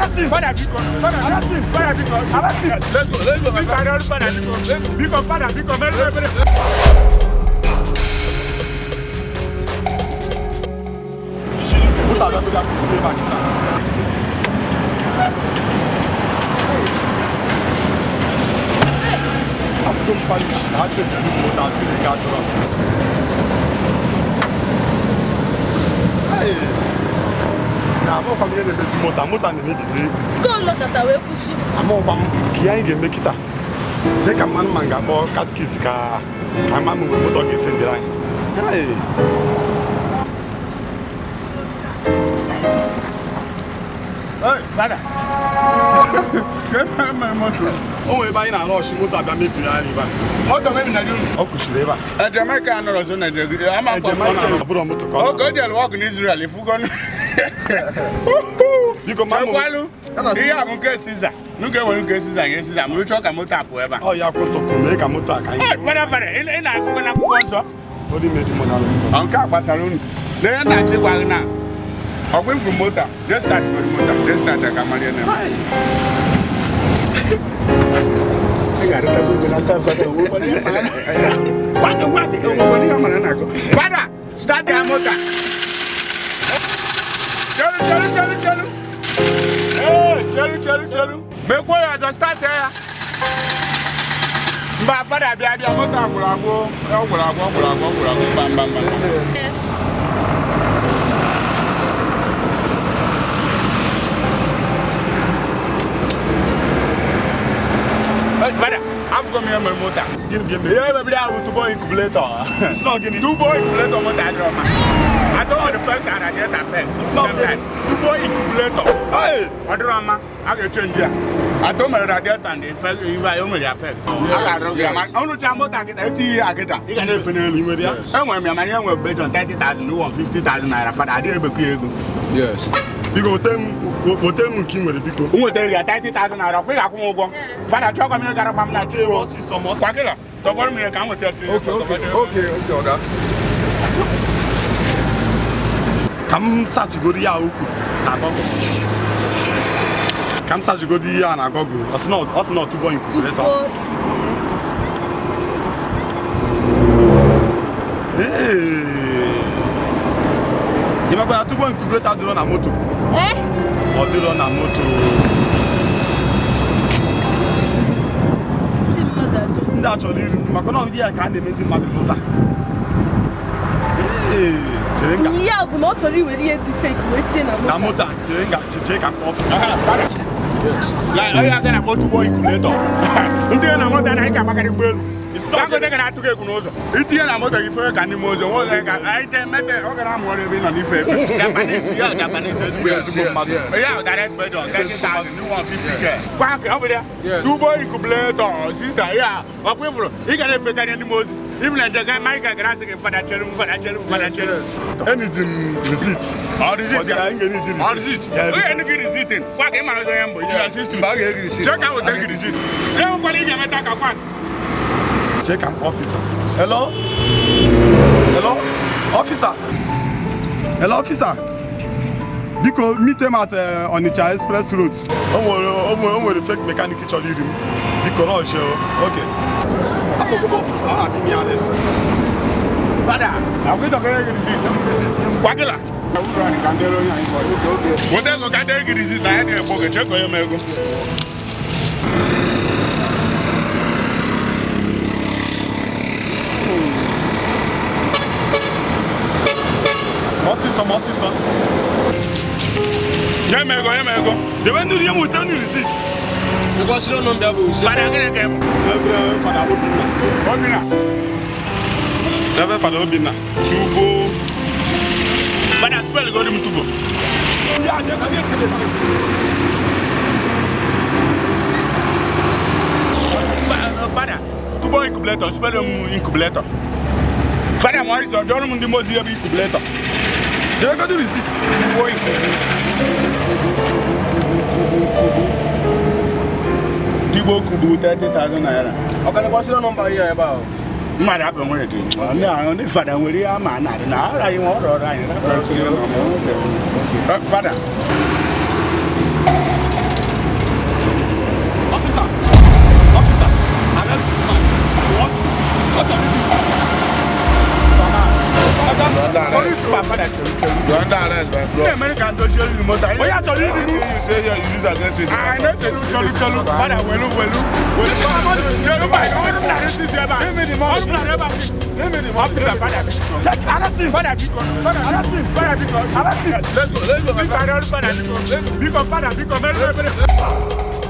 Arrest him. Father, biko. Father, arrest him. Father, biko. Arrest him. Let's go, let's go. Biko, arrest Father, biko. Biko, Father, biko. Very, very, very. Moto abịa kwụsị ebe a kịta. Afụgo m parish na ha chenjiri m moto asị na ike adọrọ. Hey! Na amakwa m ihe na-emezi moto a, moto a na-emebizi. Nke ọlọkata wee kwụsị. Amakwa m ka ihe anyị ga-eme kịta. Chee ka mmanụ ma m ga-akpọ katikis ka ka ama m nwere moto ọ ga-esi ndịrị anyị. Hey! Hey, Father. O nwere ebe anyị na-arụ ọchị moto abịa mebiri anyị ebe a. Moto mebi na junu. Ọ kwụsịrị ebe a. Jamaica anọrọ so na Nigeria. Ama Ejem ọ na-arụ ọbụrụ moto ka ọ Oge na-arụ. o jere ọgụ n'Israel ifugo. Biko ma mụ Chekwalụ. Ihe a bụ nke Caesar. Nu ga-ewere nke Caesar nye Caesar. Ma chọọ ka moto a pụọ ebe a. ọ ya kwụsọ kwuru mee ka moto a ka anyị Hey, Father, Father, ị na-akụkọ n'akwụkwọ nsọ. Holy Mary Mother of God. Ọ nke a gbasara unu. Na ihe na-achọ ịgwa gị na ọgwa ifuru moto a, jee start nwere moto a, jee start ya ka mara ihe na-eme. Ị ga-arịta ego n'aka Fada, onwekwana ihe mara na- Gwa gị, gwa gị, onwekwana ihe mara na-akọ. Fada, start ya moto a. Chelu, chelu, chelu, chelu. Ee, chelu, chelu, chelu. Mekwuo ya ọzọ, start ya. Mba, Fada, bịa, bịa, moto a gwụrụ agwụ. Ọ gwụrụ agwụ, ọ gwụrụ agwụ, ọ gwụrụ agwụ. Mba, mba, mba, mba. Hey, Fada, afụgo m ihe mere moto a. Gịnị bụ ihe mere? Ihe mebiri ahụ turbo incubator. It's not gịnị? Turbo incubator moto adịrọ mma. I saw the first and radiator first. not Same time. Turbo incubator. Hey! Ọ dịrọ mma, a ga-echenji ya. Atọ mere radiator and the first ife o mere ya first. A ga-arụ gị ya ma ọ rụchaa moto a kịta etinye ya kịta ị ga na-efe n'elu. Ị nwere ya? Enwere m ya mana enwere bejon 30,000 150,000 naira fada adịghị ebekọ ya ego. Yes. Biko weta m nke ị nwere biko. M nwetara ya 30,000 naira ọkwa ị ga-akwụ m ụgwọ. Fada chọọ m ihe gara gba m na Weta ya ọsịsọ ma ọsọ. Kwakịla, tọgbọrọ m ihe ka m nweta Okay, okay, okay, okay, Oga. Ka m sachigoro ya ukwu na Google. Ka m sachigoro ihe a na Google. Ọ sị na ọ sị na turbo incubator. Tupu Hey! Ị makwa na turbo incubator dịrọ na moto? Eh? Ọ dịrọ na moto. Ndị mmadụ ajọ. Ndị a chọrọ iri m maka na ọ dị ya ka a na-eme ndị mmadụ n'ụzọ a. Ee, chere nga Ya bụ na ọ chọrọ iwere ihe dị fake wee tie na na moto. moto a chere nga chee ka m kpọọ ọfịsa. Onye aga na-akpọ turbo incubator. Ndị na moto anaghị ka agbakarị ụgbọelu. Dangote ga na-atụ gị egwu n'ụzọ. Itinye na moto gị fee ka n'ime ụzọ. Nwa ka anyị jee mepe ọ gara amụ ọrụ ebe ị nọ n'ife efe. Japanese ya Japanese ezigbo Yes, ezigbo yes, mmadụ. yes. Ya direct budget 30,000 new 150k. Kwa ka ọ bụ ya. Yes. Turbo incubator sister ya ọkwa ịfụrụ ị ga na-efekarị n'ime ozi. Even na njem Michael gara asị gị fada chere m fada chere m fada chere m. Enidi m receipt. Ọ receipt ya. Anyị ga-enidi Ọ receipt. receipt. Onye gị receipt. Kwa ka ị mara onye mbụ. You are sister. Mba, a ga-egi receipt. Chee ka weta gị receipt. Ya nwekwara ị ga-emeta ka kwa Chee ka m kpọọ ọfịsa. Hello? Hello? Officer? Hello, officer? Biko, meet him at Onitsha Express Road. O nwere fake mechanic chọrọ iri m. Biko, rush o. Okay. Akpọgo m ọfịsa, ọ na-abịa ime ya arrest. Fada, akwụkwọ gị receipt. Kwakịla. Weta ego ka dere gị receipt na ya na-ekpo gị chee ka onye m ego. Ma ọsịsọ, ma ọsịsọ. Nye m ego, nye m ego. Dewe ndị ihe m weta ndị receipt. Ngwa sịrị ọnụ mbịa bụ Fada gịnị ka ị bụ? Reverend Fada Obinna. Obinna. Reverend Fada Obinna. Tubo. Fada spell godi m tubo. Ya, ya, ya, ya. Fada, tubo incubator, spell m incubator. Fada ma ọsọ jọrọ m ndị mozi ebe incubator. Dewe godi receipt. Tubo incubator. Tigbo kubu 30,000 naira. Ọga ngwa sịrị ọnụ mba ihe ebe ahụ. Mmadụ abụ nwere dị ndị ahụ ndị fada nwere ihe ama narị na ara anyị nwe ọrụ ọrụ anyị. Fada. Mba, fada, chelu, chelu. You are under arrest, my bro. Ndị Amerịka ndochi olu moto. Onye achọrọ ibi m. You say here you use against you. I know chelu, chelu, chelu. Fada, welu, welu. Welu, chelu, ba, ọrụ m na-arụsi ebe a. Ọrụ m na-arụ ebe a. Give me the money. Officer, fada, biko. Arrest him. Fada, biko. Fada, arrest him. Fada, biko. Arrest him. Let's go, let's go. Biko, arịọrụ fada, biko. Biko, fada, biko, mere, mere.